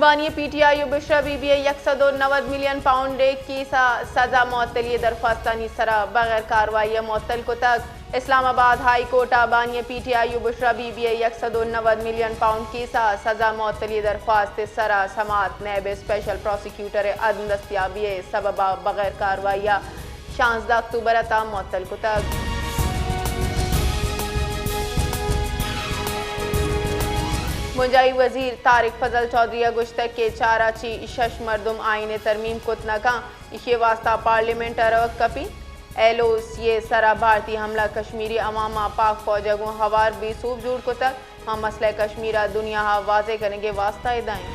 بانی P T I و بشرا be be ء یک سد و نود ملین پاؤنڈ ء کیس ء سزا معطلی ء درخواستانی سرا بغیر کاروائی ء معطل کتگ۔ اسلام آباد ہائی کورٹ ء بانی پی ٹی آئی و بشرا بی بی ء یک سد و نود ملین پاؤنڈ کیس ء سزا معطلی ء درخواست ء سرا سماعت نیب اسپیشل پراسیکیوٹر ء عدم دستیابی ء سبب ء بغیر کاروائی ء شانزدہ اکتوبر ء تاں معطل کتگ۔ بنجاہی وزیر طارق فضل چوہدری ء گوشتگ کہ چار ء چہ شش مردم آئین ء ترمیم کت نہ کنت، ایشی ء واستہ پارلیمنٹ ء روگ کپیت۔ ایل او سی ء سرا بھارتی حملہ کشمیری عوام ء پاک فوج ء گوں ہوار بے سوب جوڑ کتگ۔ ما مسئلہ کشمیر ء دنیا ء واضح کنگ ء واستہ ادا ایں۔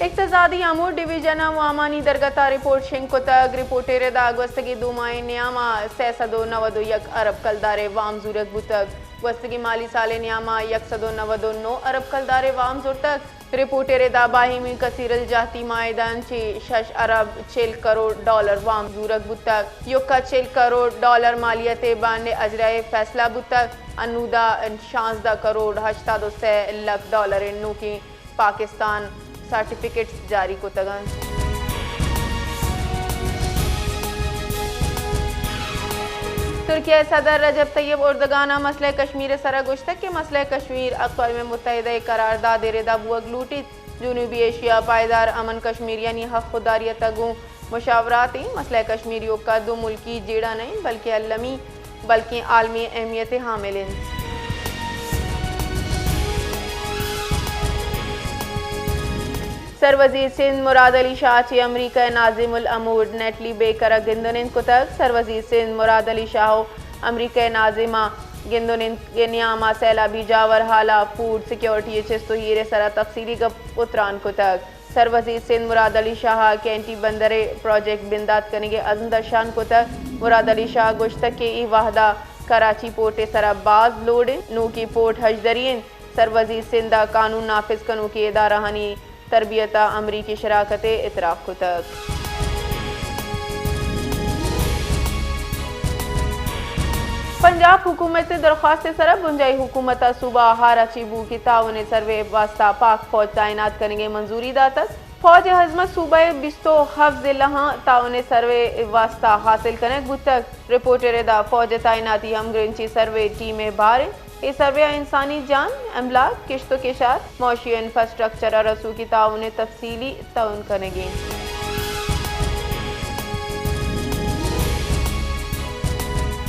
اقتصادی امور ڈویژن ء وامانی درگت ء رپورٹ شنگ کتگ۔ رپورٹ ء ردا گوستگیں دو ماہیں نیام ء سئے سد و نود و یک ارب کلدار ء وام زورگ بوتگ۔ گوستگیں مالی سال ء نیام ء یک سد و نود و نو ارب کلدار ء وام زرتگ۔ رپورٹ ء ردا باہمی کثیر الجہتی معاہدہ انت چہ شش ارب چل کروڑ ڈالر وام زورگ بوتگ۔ یکا چل کروڑ ڈالر مالیت ء بانڈ ء اجرا ء فیصلہ بوتگ۔ انودا شانزدہ کروڑ ہشتاد و سئے لکھ ڈالر ء نوکیں پاکستان سرٹیفکیٹس جاری کتگ انت۔ ترکیہ ء صدر رجب طیب اردگان ء مسئلہ کشمیر ء سرا گوشتگ کہ مسئلہ کشمیر اقوام متحدہ ء قرارداد ء ردا بوگ لوٹیت۔ جنوبی ایشیا ء پائیدار امن کشمیریانی حق خودداریت ء گوں مشاورات ایں۔ مسئلہ کشمیر یوکا دو ملکی جیڑہ نہ انت بلکیں المی بلکیں عالمی اہمیت ء حامل انت۔ سروزیر سندھ مراد علی شاہ چہ امریکہ ء ناظم الامور نیٹلی بیکر ء گند و نند کتگ۔ سروزیر سندھ مراد علی شاہ و امریکہ ء ناظم ء گند و نند ء نیام ء سیلابی جاور ہال ء فوڈ سیکورٹی ء چست و ایر ء سرا تفصیلی گپ و تران کتگ۔ سروزیر سندھ مراد علی شاہ ء کینٹی بندر ء پراجیکٹ بندات کنگ ء عزم درشان کتگ۔ مراد علی شاہ ء گوشتگ کہ اے وہد ء کراچی پورٹ ء سرا باز لوڈ انت، نوکیں پورٹ ہژدری انت۔ سروزیر سندھ ء قانون نافذ کنوکیں ادارہانی تربیت ء امریکی شراکت ء اعتراف کتگ۔ پنجاب حکومت ء درخواست ء سرا بنجاہی حکومت ء صوبہ ء ہار ء چہ بوکی تعاون ء سروے ء واستہ پاک فوج تعینات کنگ ء منظوری داتگ۔ فوج ء ہزمت صوبہ ء بیست و ہفت ضلعاں تعاون ء سروے ء واستہ حاصل کنگ بوتگ۔ رپورٹ ء ردا فوج ء تعیناتی ہمگرنچی سروے ٹیم ء بھر انت۔ اے سروے ء انسانی جان، املاک، کشت و کشار، معاشی انفراسٹرکچر ء رسوکی تعاون ء تفصیلی تعین کنگ ء انت۔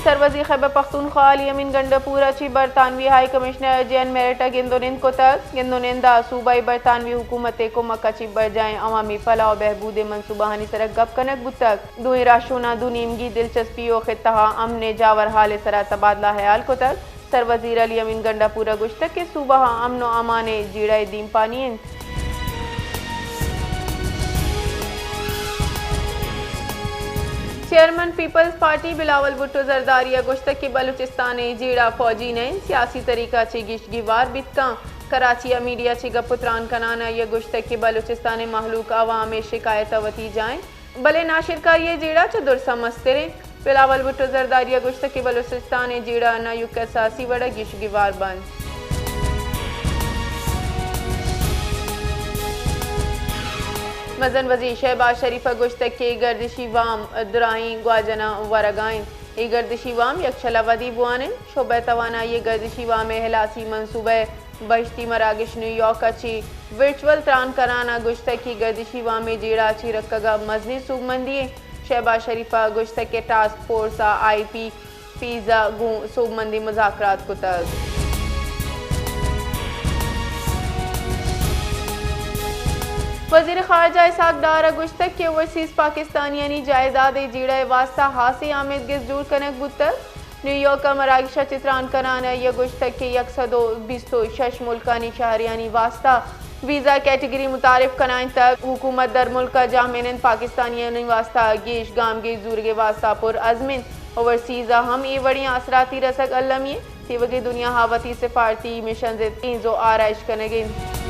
سروزیر خیبر پختونخوا علی امین گنڈاپور ء چہ برطانوی ہائی کمشنر جین میرٹ ء گند و نند کتگ۔ گند و نند ء صوبائی برطانوی حکومت ء کمک ء چہ برجاہیں عوامی فلاح و بہبود ء منصوبہانی سرا گپ کنگ بوتگ۔ دوئیں راہشوناں دو نیمگی دلچسپی و خطہ ء امن ء جاور حال ء سرا تبادلہ ہیال کتگ۔ سروزیر علی امین گنڈاپور ء گوشتگ کہ صوبہ ء امن و امان ء جیڑہ ء دیمپانی انت۔ چیئرمین پیپلز پارٹی بلاول بھٹو زرداری ء گوشتگ کہ بلوچستان ء جیڑہ فوجی نہ انت، سیاسی طریقہ چہ گیش گیوار بیت کن۔ کراچی ء میڈیا چہ گپ و تران کنان ء آئی ء گوشتگ کہ بلوچستان ء مہلوک عوام ء شکایت ء وتی جاہ انت۔ بلے ناشرکاری ء جیڑہ چہ درساں مستر انت۔ بلاول بھٹو زرداری ء گوشتگ کہ بلوچستان ء جیڑہ نہ یک احساسی وڑ ء گیش گیوار بنت۔ مزن وزیر شہباز شریف ء گوشتگ کہ گردشی وام دراہیں گواجناں ورگا انت۔ اے گردشی وام یکشل ء ودی بوان انت۔ شعبہ توانائی ء گردشی وام ء ہلاسی منصوبہ ء بہشتی مراگش نیویارک ء چہ ورچوئل تران کنان ء گوشتگ کہ گردشی وام ء جیڑہ ء چہ رکگ ء مزنیں سوبمندی انت۔ شہباز شریف ء گوشتگ کہ ٹاسک فورس ء آئی پی پیز ء گوں سوبمندیں مذاکرات کتگ۔ وزیر خارجہ اسحاق ڈار ء گوشتگ کہ اوورسیز پاکستانیانی جائیداد ء جیڑہ ء واستہ ہاسیں آمیدگس جوڑ کنگ بوتگ۔ نیویارک ء مراگش ء چہ تران کنان ء آئی ء گوشتگ کہ یک سد و بیست و شش ملکانی شہریانی واستہ ویزا کیٹگری متعارف کنائینتگ۔ حکومت درملک ء جاہ منند پاکستانیانی واستہ گیش گامگیج زورگ ء واستہ پر عزم انت۔ اوورسیز ء ہم اے وڑیں آسراتی رسگ المی انت۔ تیوگیں دنیا ء وتی سفارتی مشنز ء تینز و آرائش کنگ ء انت۔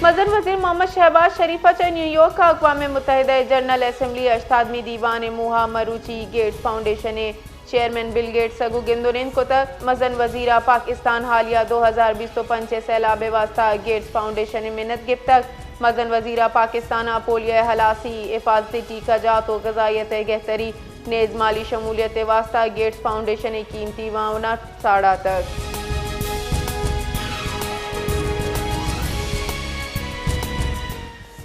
مزن وزیر محمد شہباز شریف ءَ چہ نیویارک ءَ اقوام متحدہ ءِ جنرل اسمبلی ءِ ہشتادمی دیوان ءِ موہ ءَ مروچی گیٹس فاؤنڈیشن ءِ چیئرمین بل گیٹس ءَ گوں گند ءُ نند کتگ۔ مزن وزیر ءَ پاکستان حالیہ دو ہزار بیست ءُ پنچ ءِ سیلاب ءِ واستہ گیٹس فاؤنڈیشن ءِ منت گپتگ۔ مزن وزیر ءَ پاکستان ءَ پولیو ءِ ہلاسی، حفاظتی ٹیکہ جات ءُ غذائیت ءِ گہتری نیز مالی شمولیت ءِ واستہ گیٹس فاؤنڈیشن ءِ قیمتی معاونت ساڑاتگ۔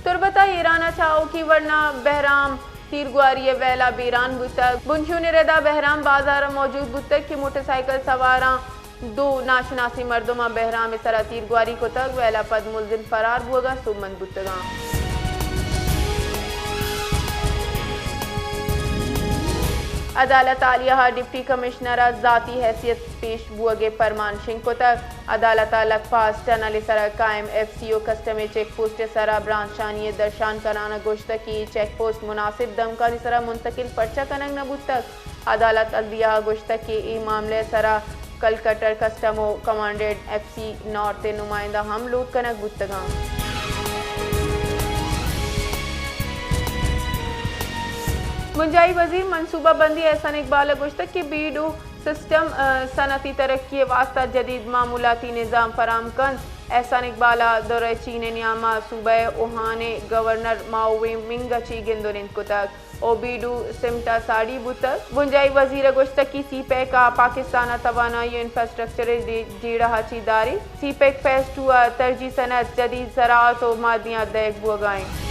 تربت ءَ ایران ءَ چہ آؤکی ورنا بہرام تیرگواری ءِ ویل ءَ بیران بوتگ۔ بنجل ءِ رد ءَ بہرام بازار ءَ موجود بوتگ کہ موٹر سائیکل سواراں دو ناشناسیں مردماں بہرام ءِ سرا تیرگواری کتگ، ویل ءَ پد ملزم فرار بوگ ءَ سوبمند بوتگ اَنت۔ عدالت عالیہ ءَ ڈپٹی کمشنر ءَ ذاتی حیثیت پیش بوگ ءِ پرمان شنگ کتگ۔ عدالت ءَ لکھ پاس ٹنل ءِ سرا قائم ایف سی او کسٹم ءِ چیک پوسٹ ءِ سرا برانچانی ءِ درشان کنان ءَ گوشتگ کہ اے چیک پوسٹ مناسب دمگانی سرا منتقل پرچہ کنگ نہ بوتگ۔ عدالت عدلیہ ءَ گوشتگ کہ اے معاملہ ءِ سرا کلکٹر کسٹم ءُ کمانڈنٹ ایف سی نارتھ ءِ نمائندہ ہم لوٹ کنگ بوتگ اَنت۔ بنجاہی وزیر منصوبہ بندی احسن اقبال ءَ گوشتگ کہ بی ڈو سسٹم، ءَ، صنعتی ترقی ءِ واستہ جدید معمولاتی نظام فراہم کنت۔ احسن اقبال ءَ درہ چین ءِ نیام ءَ صوبہ ءِ اوہان ءِ گورنر ماؤ وے منگ ءَ چہ گند ءُ نند کتگ ءُ بی ڈو سمٹ ءَ ساڑی بوتگ۔ بنجاہی وزیر ءَ گوشتگ کہ سی پیک ءَ پاکستان ءَ توانائی ءُ انفراسٹرکچر ءِ ڈی-، جیڑہ ءَ چہ داریت۔ سی پیک فیز ٹو ءِ ترجیحی صنعت جدید زراعت ءُ معدنیات دئیگ بوگ ءَ اِنت۔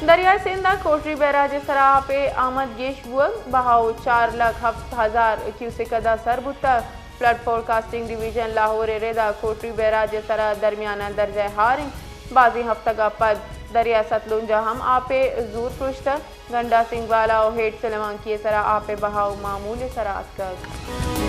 دریائے سندھ ءَ کوٹری بیراج ءِ سرا آپ ءِ آمد گیش بوگ، بہا ءُ چار لکھ ہفت ہزار کیوسک حد ءَ سر بوتگ۔ فلڈ فورکاسٹنگ ڈویژن لاہور ءِ رد ءَ کوٹری بیراج ءِ سرا درمیانہ درجہ ءَ ہار اِنت۔ بازیں ہفتگ ءَ پد دریائے ستلونج ءَ ہم آپ ءِ زور پروشتگ۔ گنڈا سنگھ بالا ءُ ہیڈ سلوانکی ءِ سرا آپ ءِ بہا ءَ معمول ءِ سرا اتکگ۔